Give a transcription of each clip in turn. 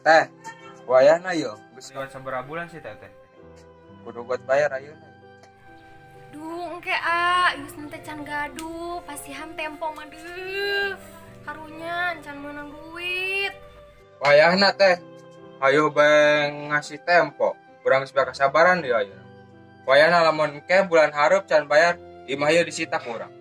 Teh, wayahna yo geus sabaraha bulan sih teteh. Kudu buat bayar ayeuna. Duh, engke ah, Yus nanti can gaduh, pasihan tempo mah deuh. Karunya can meunang duit. Wayahna teh, ayo bae ngasih tempo. Urang geus kasabaran deui ayeuna. Wayahna lamun engke bulan hareup can bayar, imah ieu disita ku urang.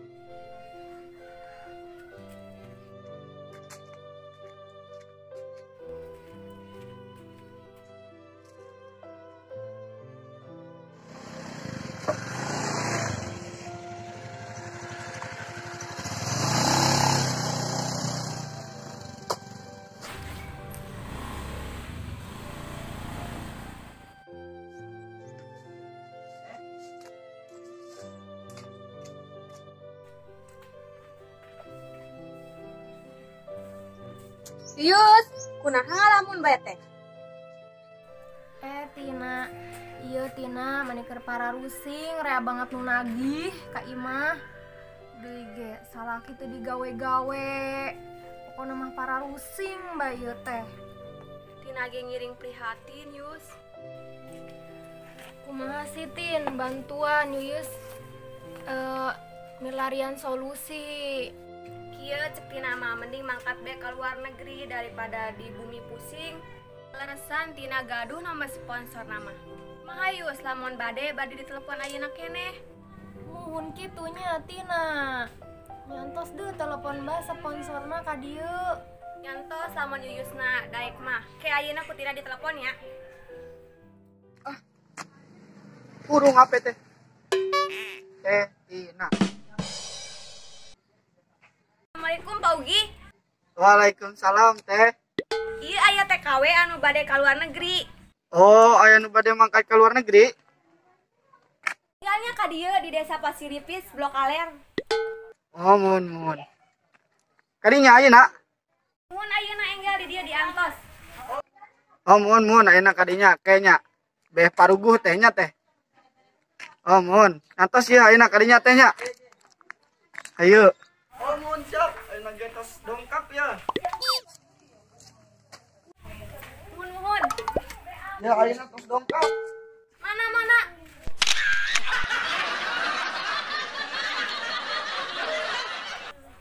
Yus, kunaha ngalamun bae teh? Tina, iya Tina, mani keur pararusing, rea banget nu nagih ka imah. Deui ge salaki teu digawe-gawe. Pokona mah pararusing bae ieu teh. Tina ge ngiring prihatin, Yus. Kumaha sih Tin, bantuan Yus. Milarian solusi. Kieu cek Tina mah mending mangkat bae ka luar negeri daripada di bumi pusing. Leresan Tina gaduh nama sponsor nama. Mah Yus lamun bade bade ditelepon ayeuna keneh. Muhun kitu nya Tina. Nyantos deuh telepon bae sponsorna ka dieu. Nyantos lamun Yuyusna daek mah. Ke ayeuna ku Tina ditelepon ya. Ah. Kurung HP teh. Teh Tina. Assalamualaikum Pak Ugi. Waalaikumsalam teh. Iya aya TKW anu bade ka luar negeri. Oh, aya nu bade mangkat ka luar negeri. Tinggalnya ka dieu di Desa Pasiripis, Blok Aler. Oh, muhun muhun. Kadinya ayeuna? Muhun ayeuna enggal di dieu diantos. Oh, muhun muhun ayeuna kadinya kayaknya. Beh paruguh teh nya teh. Oh, muhun. Antos ieu ayeuna kadinya teh nya. Ayo. Oh, muhun siap. Ayeuna ge tos dongkap ya. Muhun muhun. Ya ayeuna tos dongkap. Mana mana?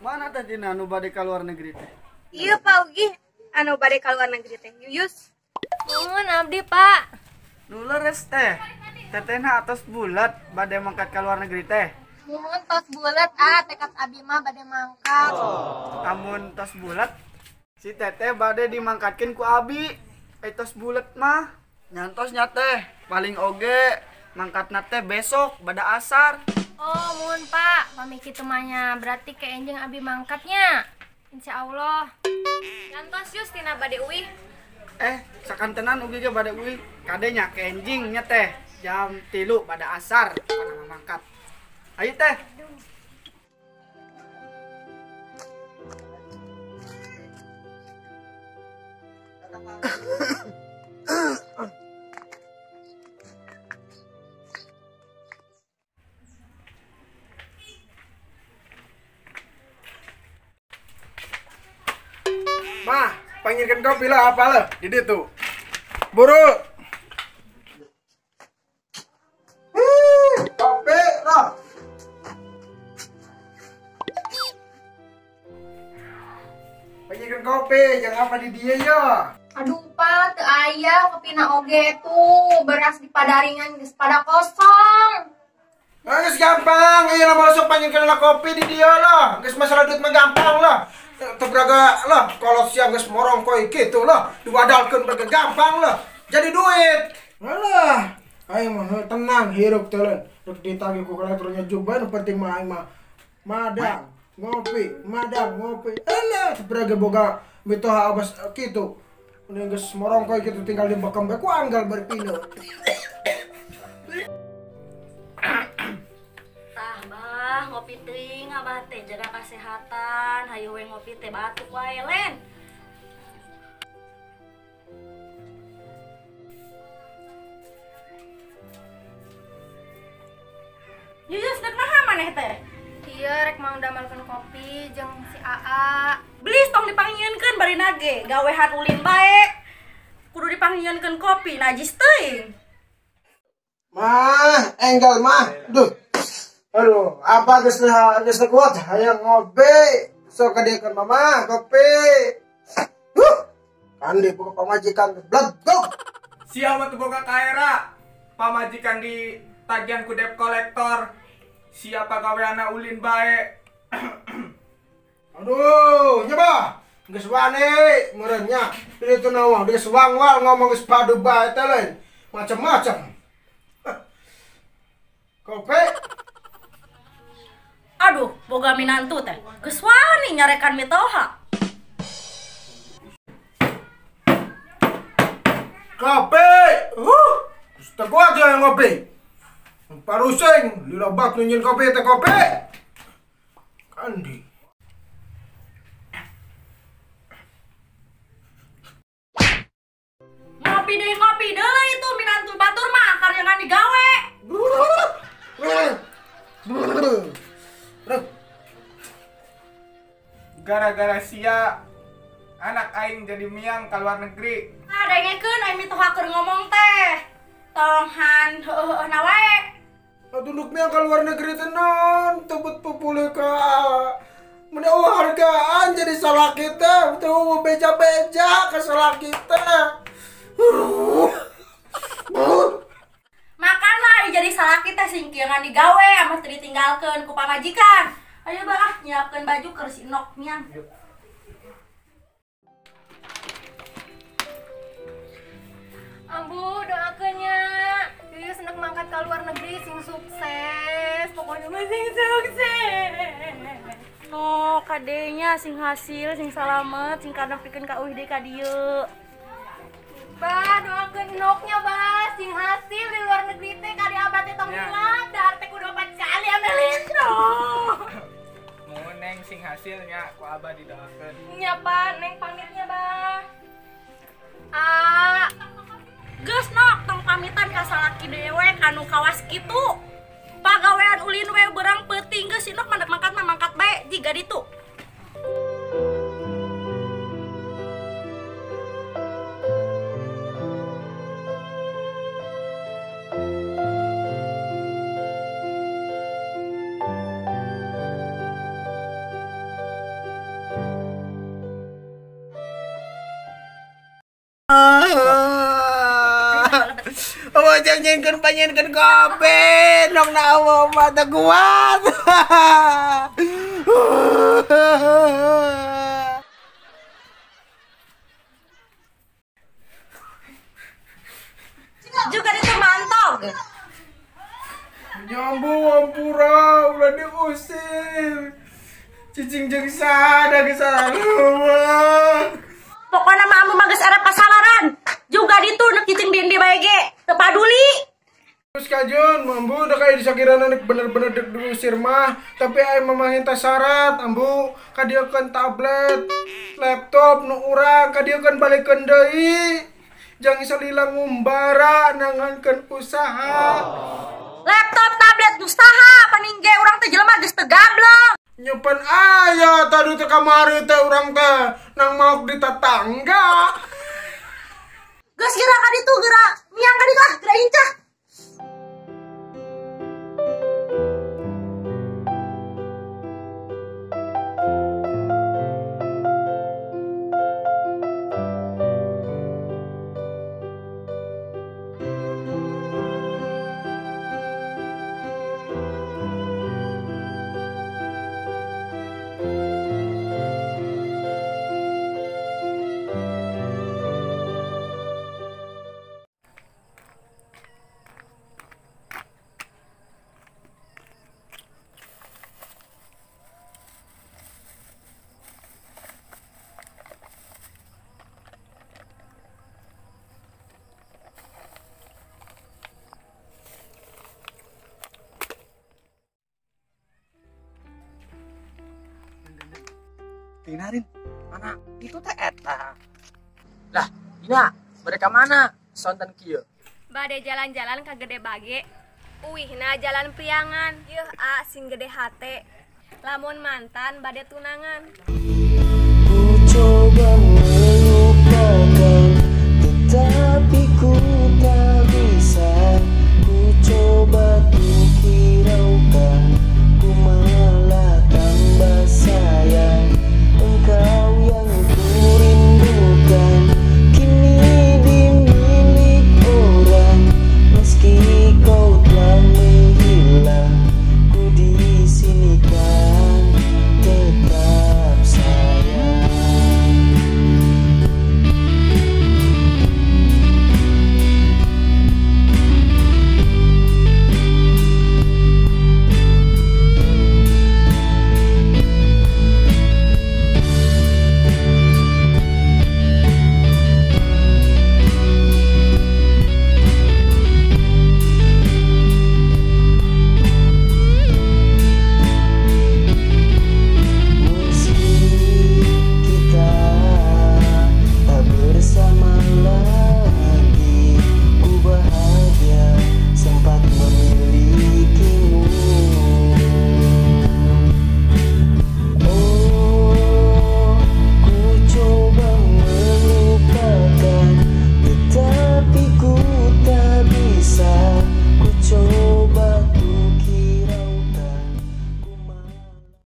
Mana teh Tina anu bade ka luar negeri teh? Iya Pak Ugi, anu bade ka luar negeri teh. Yuyus. Muhun abdi Pak. Nu leres teh. Tetehna atos bulat bade mangkat ka luar negeri teh. Muhun tos bulat ah, tekad abi mah bade mangkat. Oh. Amun tos bulat si teteh bade dimangkatkeun ku abi. Tos bulat mah nyantosnya teh paling oge mangkatna teh besok bada asar. Oh, muhun Pak, pamit kitu mah nya. Berarti ke enjing abi mangkatnya. Insyaallah. Nyantos Yus Tina bade uih. Sakantenan ugi ge bade uih. Kade nya ke enjing nya teh jam 3 bada asar kana mangkat. Ayo teh. Mah, panggilkan kopi lah apa lah di ditu. Buru. Kopi lah. Panggilkan kopi, jangan apa di dia ya. Aduh Pak, teu aya kopina oge tuh, beras di padaringan geus pada kosong. Nah, geus gampang, ayeuna mah langsung panggilkan lah kopi di dia lah. Geus masalah duit mah gampang lah. Teu braga lah, kalau siang geus morong koi kitu lah, diwadalkeun braga gampang lah. Jadi duit. Alah, aing mah tenang hirup teh leun. Rek ditagih ku kolektornya juga nu penting mah aing mah madang ngopi, madang ngopi. Alah, teu braga boga mitoha abas kitu. Ini geus morong koi kitu tinggal dibekem bae ku anggal bari pino. Tah bah, ngopi teuing abah teh jaga kesehatan, hayu we ngopi teh batuk wae len. Yuyus dek naha maneh teh? Iya rek mang damelkeun kopi jeung si AA. Belis tong dipanggieunkeun bari nage, gawehan ulin bae. nyieunkeun kopi najis teuing. Mah, enggal mah. Duh. Aduh, apa geus geus kuat hayang ngobe. Sok kadiekeun mama kopi. Duh. Kan di boga pamajikan blegok. Sia mah teu boga kaera. Pamajikan di tagihan ku debt collector. Siapa gaweana ulin bae. Aduh, nyoba. Geus wani meureun nya. Di ditu naon geus wangwal ngomong geus padu bae teh lain. Macam-macam. Kopi. Aduh, boga minantu teh. Geus wani nyarekan mitoha. Kopi. Geus teu kuat ya ngopi. Parusing, lila bak nu nyieun kopi teh kopi. Kandi. Ngopi deui itu minantu batur mah karyangan digawe. Gara-gara sia anak aing jadi miang ka luar negeri. Ah, dengekeun aing mitoha keur ngomong teh. Tonghan heueuh na wae. Atuh nduk miang ka luar negeri teh naon tebet pupulih ka mun eueuh hargaan jadi salaki teh teu beja-beja ka salaki teh. Makana jadi salaki teh singkiran digawe ameh teu ditinggalkeun ku pamajikan. Ayo bah ah nyiapkeun baju keur si Nok miang. Ambu doakeun nya. Yuyus hendak mangkat ke luar negeri sing sukses. Pokoknya mah sing sukses. No, kadenya sing hasil, sing salamet, sing kadepikeun ka uih deui ka dieu. Bah, doakeun Noknya bah, sing hasil di luar negeri teh kali abah teh tong hilap, dahar teh kudu 4 kali ame lintro. Mun neng sing hasilnya ku abah didoakeun. Nya pa, neng pamitnya bah. Ah, geus Nok, tong pamitan ka salaki dewek anu kawas kitu. Pagawean ulin we beurang peuting geus si Nok mandek mangkat mah mangkat bae jiga ditu. Wajah nyengkeun panyenkeun kopi nong na awa mata kuat. Juga itu mantog. Nyambu ampura ulah diusir. Cicing jeung sada geus sarua. Pokona mah ambu mah geus era pasalaran. Juga ditu nek cicing di endi bae ge, teu paduli. Terus kajun, ambu udah kayak disakirana nek bener-bener dek diusir mah, tapi aing mah minta syarat, ambu kadieukeun tablet, laptop nu urang kadieukeun balikeun deui. Jang salila ngumbara nangankeun usaha. Laptop, tablet usaha paning ge urang teh jelema geus teu gablek. Nyepen aya tadi teh kamari teh urang teh nang maok di tetangga. Geus geura ka ditu geura miang ka ditu ah geura incah. Tina Rin, mana itu teh eta. Lah, Tina, mereka mana? Sonten kieu. Bade jalan-jalan ka Gede Bage. Uihna jalan Priangan. Yeuh a sing gede hate. Lamun mantan bade tunangan. Ku coba